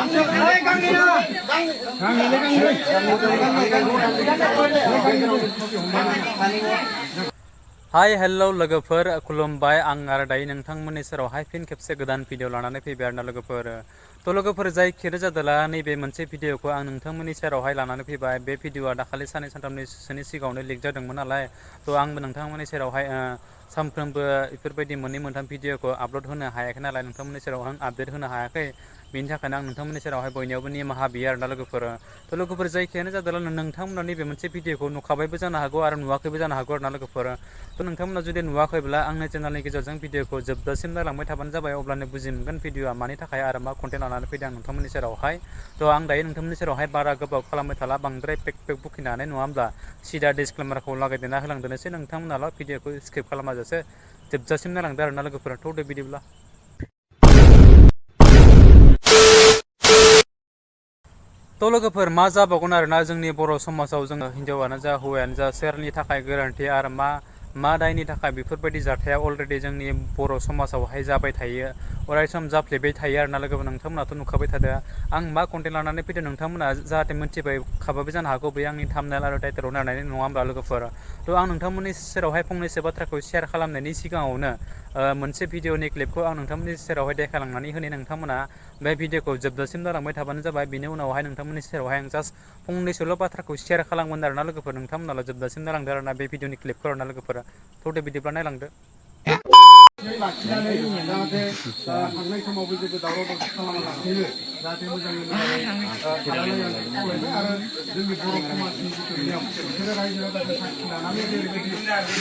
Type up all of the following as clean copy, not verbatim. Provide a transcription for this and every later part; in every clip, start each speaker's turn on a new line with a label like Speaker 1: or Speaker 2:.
Speaker 1: Hai hello लोगोफोर खुलुमबाय आं आरो दायो नोंथांमोननि सेरावहाय फिन खेबसे गोदान भिडिअ लानानै फैबाय आरोना लोगोफोर तो लोगोफोर जायखियानो जादोला नैबे मोनसे भिडिअखौ आं नोंथांमोननि सेरावहाय लानानै फैबाय बे भिडिअआ दाखालि साननै सानथामसोनि सिगाङावनो लिक जादोंमोन नालाय तो आंबो नोंथांमोननि सेरावहाय सानफ्रोमबो बेफोरबायदि मोननै मोनथाम भिडिअखौ आपल'ड होनो हायाखै नालाय नोंथांमोननि सेराव आं आपडेट होनो हायाखै बेनि थाखायनो आं नोंथांमोननि सेरावहाय बयनियावबो निमाहा बियो आरोना लोगोफोर तो लोगोफोर जायखियानो जादोला नोंथांमोना नैबे मोनसे भिडिअखौ नुखाबायबो जानो हागौ आरो नुवाखैबो जानो हागौ आरोना लोगोफोर तो नोंथांमोना जुदि नुवाखैब्ला आंनि चेनेलनि गेजेरजों भिडिअखौ जोबजासिम नायलांबाय थाबानो जाबाय अब्लानो बुजि मोनगोन भिडिअआ मानि थाखाय आरो मा कन्टेन्ट लानानै फैदों आं नोंथांमोननि सेरावहाय तो आं दायो नोंथांमोननि सेरावहाय बारा गोबाव खालामबाय थाला बांद्राय पेक बुखिनानै नङा होमब्ला सिदा डिसक्लेमारखौ लागायदेरना होलांदोनोसै नोंथांमोनाल' भिडिअखौ स्किप खालामाजासे जोबजासिम नायलांदो आरोना लोगोफोरा थौदो बिदिब्ला तो लोगोफोर मा जाबावगोन आरोना जोंनि बर' समाजाव जोङो हिन्जावानो जा हौवायानो जा सोरनि थाखाय गोरोन्थि आरो मा दायनि थाखाय बेफोरबायदि जाथाया अलरेडि जोंनि बर' समाजावहाय जाबाय थायो अरायसम जाफ्लेबाय थायो आरोना लोगोफोर नोंथांमोनाथ' नुखाबाय थादो आं मा कन्टेन्ट लानानै फैदों नोंथांमोना जाहाथे मिन्थिबायखाबाबो जानो हागौ बे आंनि थाम्बनेल आरो टाइटेलाव नायनानै नङा होमब्ला लोगोफोर तो आं नोंथांमोननि सेरावहाय फंनैसो बाथ्राखौ शेयार खालामनायनि सिगाङावनो मोनसे भिडिअनि क्लिपखौ आं नोंथांमोननि सेरावहाय देखायलांनानै होनो नोंथांमोना बे भिडिअखौ जोबजासिम नायलांबाय थाबानो जाबाय बिनि उनावहाय नोंथांमोननि सेरावहाय आं जास्ट फंनैसोल' बाथ्राखौ शेयार खालामगोन आरोना लोगोफोर नोंथांमोनाल' जोबजासिम नायलांदो आरोना बे भिडिअनि क्लिपखौ आरोना लोगोफोर थौदो बिदिब्ला नायलांदो
Speaker 2: लाखिनानै जाहाथे थांनाय समावबो जेबो दावराव दावसि खालामालासेनो जाहाथे मोजाङै मोजाङै थालायलायनानै खावलायबाय आरो जोंनि बर' समाजनि जिथु नियम बिसोरो रायजो राजाखौ साखि लानानै जेरैबायदि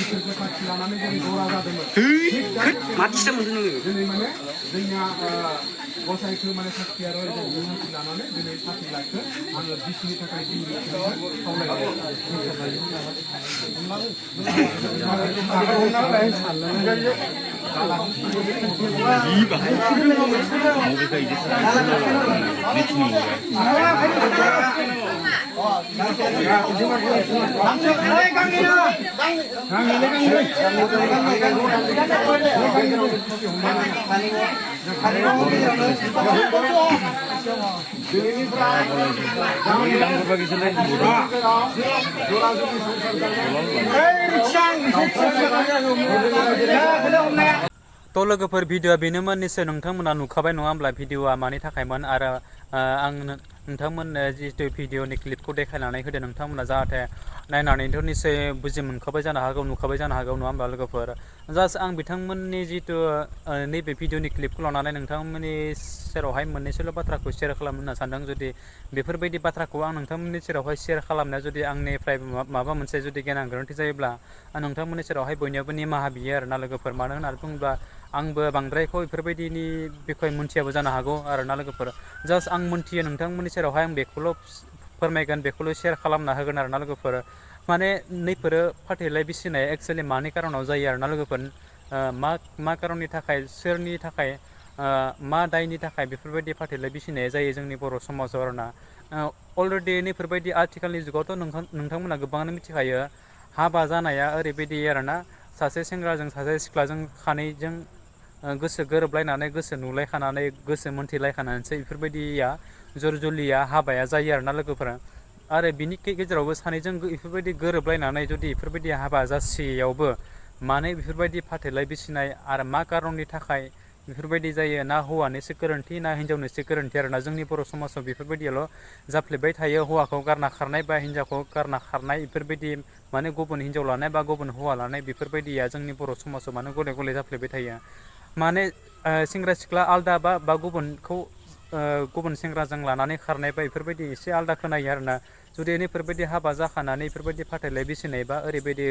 Speaker 2: इसोरखौ साखि लानानै जेरै दरा जादोंमोन दिनै माने जोंनिया गसाइखौ माने साखि आरो साखि लानानै दिनै साखि लाखो आङो बिसिनि थाखाय दिनै खावलायबाय
Speaker 1: तो लोगोफोर भिडिअआ बेनोमोन निश्चय नोंथांमोना नुखाबाय नङा होमब्ला भिडिअआ मानि थाखायमोन आरो आं नोंथांमोननो जितु भिडिअनि क्लिपखौ देखायनानै होदो नोंथांमोना जाहाथे नायनानैथ' निश्चय बुजि मोनखाबाय जानो हागौ नुखाबाय जानो हागौ नङा होमब्ला लोगोफोर जास्ट आं बिथांमोननि जितु नैबे भिडिअनि क्लिपखौ लानानै नोंथांमोननि सेरावहाय मोननैसोल' बाथ्राखौ शेयार खालामनो होनना सानदों जुदि बेफोरबायदि बाथ्राखौ आं नोंथांमोननि सेरावहाय शेयार खालामनाया जुदि आंनिफ्राय माबा मोनसे जुदि गोनां गोरोन्थि जायोब्ला आं नोंथांमोननि सेरावहाय बयनियावबो निमाहा बियो आरोना लोगोफोर मानो होननानै बुङोब्ला आंबो बांद्रायखौ बेफोरबायदिनि बिखय मोनथियाबो जानो हागौ आरोना लोगोफोर जास्ट आं मोनथियो नोंथांमोननि सेरावहाय आं बेखौल' फोरमायगोन बेखौल' शेयार खालामना होगोन आरोना लोगोफोर माने नैफोरो फाथैलाय बिसिनाया एक्सुवेलि मानि कारनाव जायो आरोना लोगोफोर मा कारननि थाखाय सोरनि थाखाय मा दायनि थाखाय बेफोरबायदि फाथैलाय बिसिनाया जायो जोंनि बर' समाजाव आरोना अलरेडि नैफोरबायदि आथिखालनि जुगावथ' नोंथांमोना गोबाङानो मिथिखायो हाबा जानाया ओरैबायदि आरोना सासे सेंग्राजों सासे सिख्लाजों खानैजों गोसो गोरोबलायनानै गोसो नुलायखानानै गोसो मोनथिलायखानानैसो बेफोरबायदिया जर जुलिया हाबाया जायो आरोना लोगोफोरा आरो बिनि गेजेरावबो सानैजों बेफोरबायदि गोरोबलायनानै जुदि बेफोरबायदि हाबा जासेयावबो मानो बेफोरबायदि फाथैलाय बिसिनाय आरो मा कारननि थाखाय बेफोरबायदि जायो ना हौवानिसो गोरोन्थि ना हिन्जावनिसो गोरोन्थि आरोना जोंनि बर' समाजाव बेफोरबायदियाल' जाफ्लेबाय थायो हौवाखौ गारना खारनाय बा हिन्जावखौ गारना खारनाय बेफोरबायदि माने गुबुन हिन्जाव लानाय बा गुबुन हौवा लानाय बेफोरबायदिया जोंनि बर' समाजाव माने गले गले जाफ्लेबाय थायो माने सेंग्रा सिख्ला आलदा बा गुबुनखौ गुबुन सेंग्राजों लानानै खारनाय बा बेफोरबायदि एसे आलदा खोनायो आरोना जुदि नैफोरबायदि हाबा जाखानानै बेफोरबायदि फाथैलाय बिसिनाय बा ओरैबायदि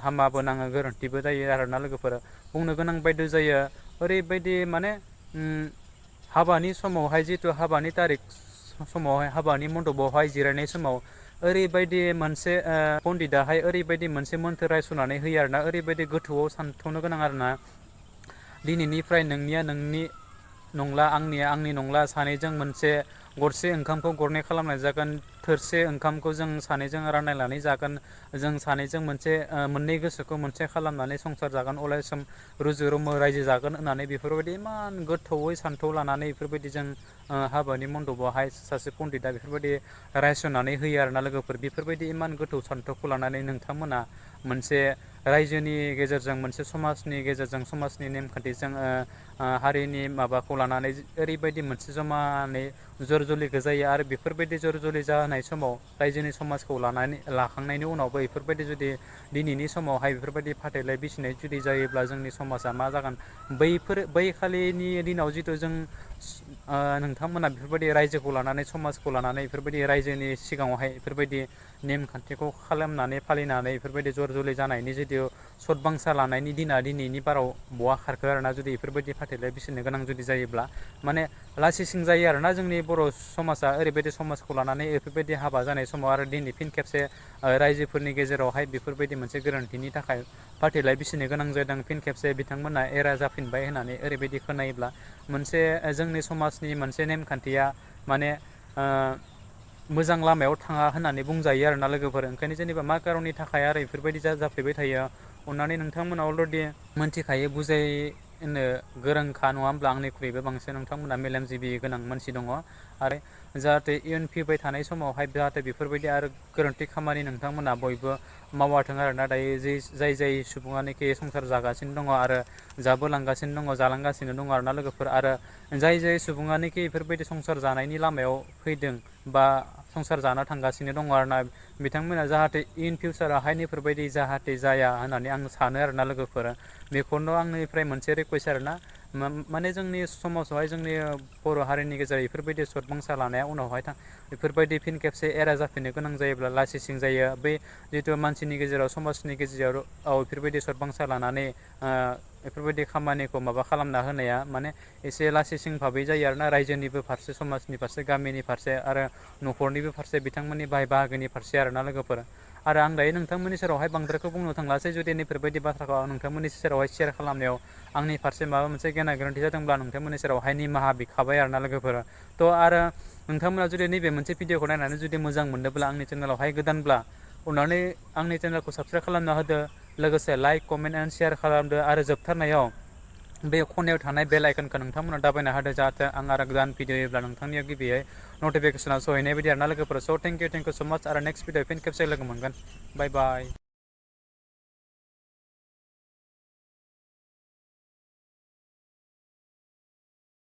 Speaker 1: हामाबो नाङो गोरोन्थिबो जायो आरोना लोगोफोर बुंनो गोनां बायदि जायो ओरैबायदि माने हाबानि समावहाय जितु हाबानि तारिख समावहाय हाबानि मन्दपावहाय जिरायनाय समाव ओरैबायदि मोनसे पण्डिताहाय ओरैबायदि मोनसे मोन्थोर रायस'नानै होयो आरोना ओरैबायदि गोथौआव सानथौनो गोनां आरोना दिनैनिफ्राय नोंनिया नोंनि नंला आंनिया आंनि नंला सानैजों मोनसे गरसे ओंखामखौ गरनै खालामनाय जागोन थोरसे ओंखामखौ जों सानैजों रानलायनानै जागोन जों सानैजों मोनसे मोननै गोसोखौ मोनसे खालामनानै संसार जागोन अराय सम रुजु रुमु रायजो जागोन होननानै बेफोरबायदि इमान गोथौयै सान्थौ लानानै बेफोरबायदि जों हाबानि मन्दपावहाय सासे पण्डिता बेफोरबायदि रायसननानै होयो आरोना लोगोफोर बेफोरबायदि इमान गोथौ सान्थौखौ लानानै नोंथांमोना मोनसे रायजोनि गेजेरजों मोनसे समाजनि गेजेरजों समाजनि नेमखान्थिजों हारिनि माबाखौ लानानै ओरैबायदि मोनसे जमानै जर जुलिखौ जायो आरो बेफोरबायदि जर जुलि जानाय समाव रायजोनि समाजखौ लाखांनायनि उनावबो बेफोरबायदि जुदि दिनैनि समावहाय बेफोरबायदि फाथैलाइ बिसिनाय जुदि जायोब्ला जोंनि समाजा मा जागोन बै खालिनि दिनाव जिथु जों नोंथांमोना बेफोरबायदि रायजोखौ लानानै समाजखौ लानानै बेफोरबायदि रायजोनि सिगाङावहाय बेफोरबायदि नेमखान्थिखौ खालामनानै फालिनानै बेफोरबायदि जर जुलि जानायनि जिथु सदबांसा लानायनि दिना दिनैनि बाराव बहा खारखो आरोना जुदि बेफोरबायदि फाथैलाइ बिसिनो गोनां जुदि जायोब्ला माने लासिसिं जायो आरोना जोंनि बर' समाजा ओरैबायदि समाजखौ लानानै बेफोरबायदि हाबा जानाय समाव आरो दिनै फिन खेबसे रायजोफोरनि गेजेरावहाय बेफोरबायदि मोनसे गोरोन्थिनि थाखाय फाथैलाइ बिसिनो गोनां जादों फिन खेबसे बिथांमोना एरा जाफिनबाय होननानै ओरैबायदि खोनायोब्ला मोनसे जोंनि समाजनि मोनसे नेमखान्थिया माने मोजां लामायाव थाङा होननानै बुंजायो आरोना लोगोफोर ओंखायनो जेनेबा मा कारननि थाखाय आरो बेफोरबायदि जाफ्लेबाय थायो अननानै नोंथांमोना अलरेडि मोनथिखायो बुजायनो गोरोंखा नङा होमब्ला आंनिख्रुइबो बांसिन नोंथांमोना मेलेमजिबि गोनां मानसि दङ आरो जाहाथे इयुन फैबाय थानाय समावहाय जाहाथे बेफोरबायदि आरो गोरोन्थि खामानि नोंथांमोना बयबो मावाथों आरोना दायो जाय सुबुङानोखि संसार जागासिनो दङ आरो जाबोलांगासिनो दङ जालांगासिनो दङ आरोना लोगोफोर आरो जाय सुबुङानोखि बेफोरबायदि संसार जानायनि लामायाव फैदों बा संसार जाना थांगासिनो दङ आरोना बिथांमोना जाहाथे इन फिउचारावहाय बेफोरबायदि जाहाथे जाया होननानै आं सानो आरोना लोगोफोर बेखौनो आंनिफ्राय मोनसे रिकुवेस्ट आरोना माने जोंनि समाजावहाय जोंनि बर' हारिनि गेजेराव बेफोरबायदि सदबांसा लानाया उनावहाय बेफोरबायदि फिन खेबसे एरा जाफिननो गोनां जायोब्ला लासिसिं जायो बै जिथु मानसिनि गेजेराव समाजनि गेजेराव बेफोरबायदि सदबांसा लानानै बेफोरबायदि खामानिखौ माबा खालामना होनाया माने एसे लासिसिं भाबै जायो आरोना रायजोनिबो फारसे समाजनि फारसे गामिनि फारसे आरो न'खरनिबो फारसे बिथांमोननि बाय बाहागोनि फारसे आरोना लोगोफोर आरो आं दायो नोंथांमोननि सेरावहाय बांद्रायखौ बुंनो थांलासै जुदि नैफोरबायदि बाथ्राखौ आं नोंथांमोननि सेरावहाय सेयार खालामनायाव आंनि फारसे माबा मोनसे गेना गोरोन्थि जादोंब्ला नोंथांमोननि सेरावहाय निमाहा बिखाबाय आरोना लोगोफोर आरो नोंथांमोना जुदि नैबे मोनसे भिडिअखौ नायनानै जुदि मोजां मोनदोंब्ला आंनि चेनेलावहाय गोदानब्ला अननानै आंनि चेनेलखौ साबसक्राइब खालामना होदो लोगोसे लाइक कमेन्ट एन्ड शेयार खालामदो आरो जोबथारनायाव बे खनायाव थानाय बेल आइकनखौ नोंथांमोना दाबायना होदो जाहाथे आं आरो गोदान भिडिअ होयोब्ला नोंथांनियाव गिबियै नटिफिकेसनाव सहैनाय बायदि आरोना लोगोफोर स' थेंक इउ सो माच आरो नेक्स्ट भिडिअ फिन खेबसे लोगो मोनगोन बाय बाय